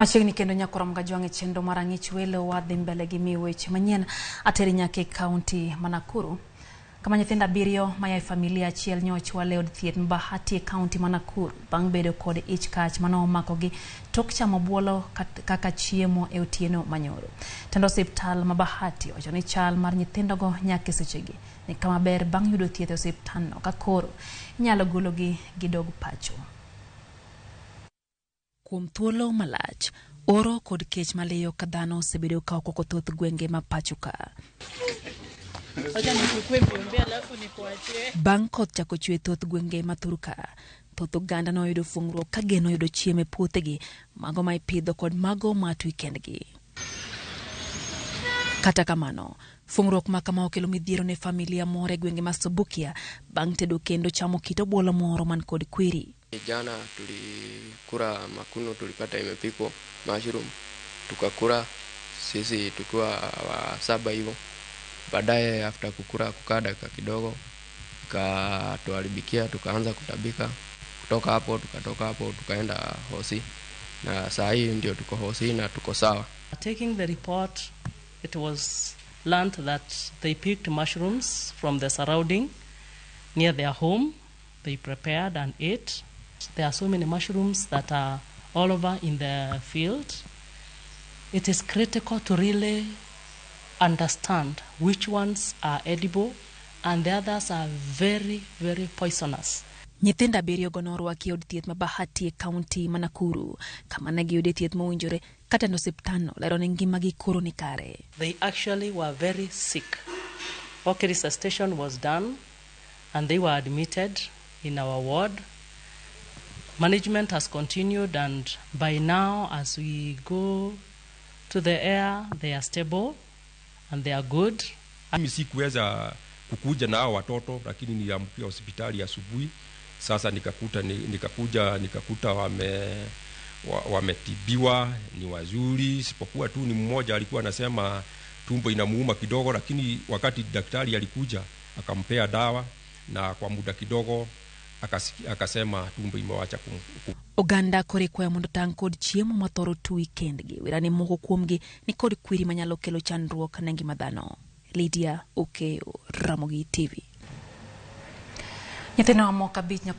Machiegni kendo nyakorom gajwang' e chenro mar ang'ich welo wadhi mbele gi miyo weche manyien ateri nyaka e kaunti ma Nakuru kama nyithindo abiriyo maya e familia achiel nyo ochwal e od thieth Bahati e kaunti ma Nakuru bang' bedo kod ich kach mane omakogi tok chamo obuolo kaka chiemo e otieno manyoro. Tend osiptal ma Bahati owacho ni chal mar nyithindogo nyaka e sechegi ni kama ber bang' yudo thieth e osiptandno ka koro inyalo gologi gidog pacho. Kuom thuolo malach, oro kod kech maliyo ka dhano osebedo ka okwako thoth gwenge ma pacho ka. Bang' koth chako chwe thoth gwenge ma thur ka, thoth oganda noyudo fuong'ruok ka geno yudo chiemo e puothegi, mago ma ipidho kod mago ma twi kendgi. Kata kamano, fuong'ruok ma kama okelo midhiero ne familia moro e gwenge ma Subukia bang' tedo kendo chamo kit obuolo moro man kod kwiri. Jana tulikula makuno, tulipata imepikwa mushroom, tukakula sisi tukiwa wa saba hivyo. Baadaye after kukula kukaa dakika kidogo ikatuharibikia, tukaanza kutabika. Kutoka hapo tukatoka hapo tukaenda hosi, na saa hii ndio tuko hosi na tuko sawa. Taking the report, it was learned that they picked mushrooms from the surrounding near their home. They prepared and ate. There are so many mushrooms that are all over in the field. It is critical to really understand which ones are edible and the others are very, very poisonous. Nyithindo abiriyo go norwaki e od thieth ma Bahati e kaunti ma Nakuru kama ne giyude thieth mowinjore ka tend osiptandno lero ni ngimagi koro ni kare. They actually were very sick. Okay, resuscitation was done and they were admitted in our ward. Management has continued, and by now, as we go to the air, they are stable and they are good. Mimi sikuweza kukuja na hao watoto, lakini niliamkia hospitali asubuhi. Sasa nikakuta nikakuja nikakuta wametibiwa ni wazuri, isipokuwa tu ni mmoja alikuwa anasema tumbo inamuuma kidogo, lakini wakati daktari alikuja akampea dawa na kwa muda kidogo akasema tumbo imewacha kum. Oganda koro ikwayo mondo tang' kod chiemo mathoro twi kendgi. Wera ni moko kuomgi ni kod kwiri manyalo kelo chandruok ne ngima dhano. Lydia Okeyo, Ramogi TV. Nyithindo mamoko abich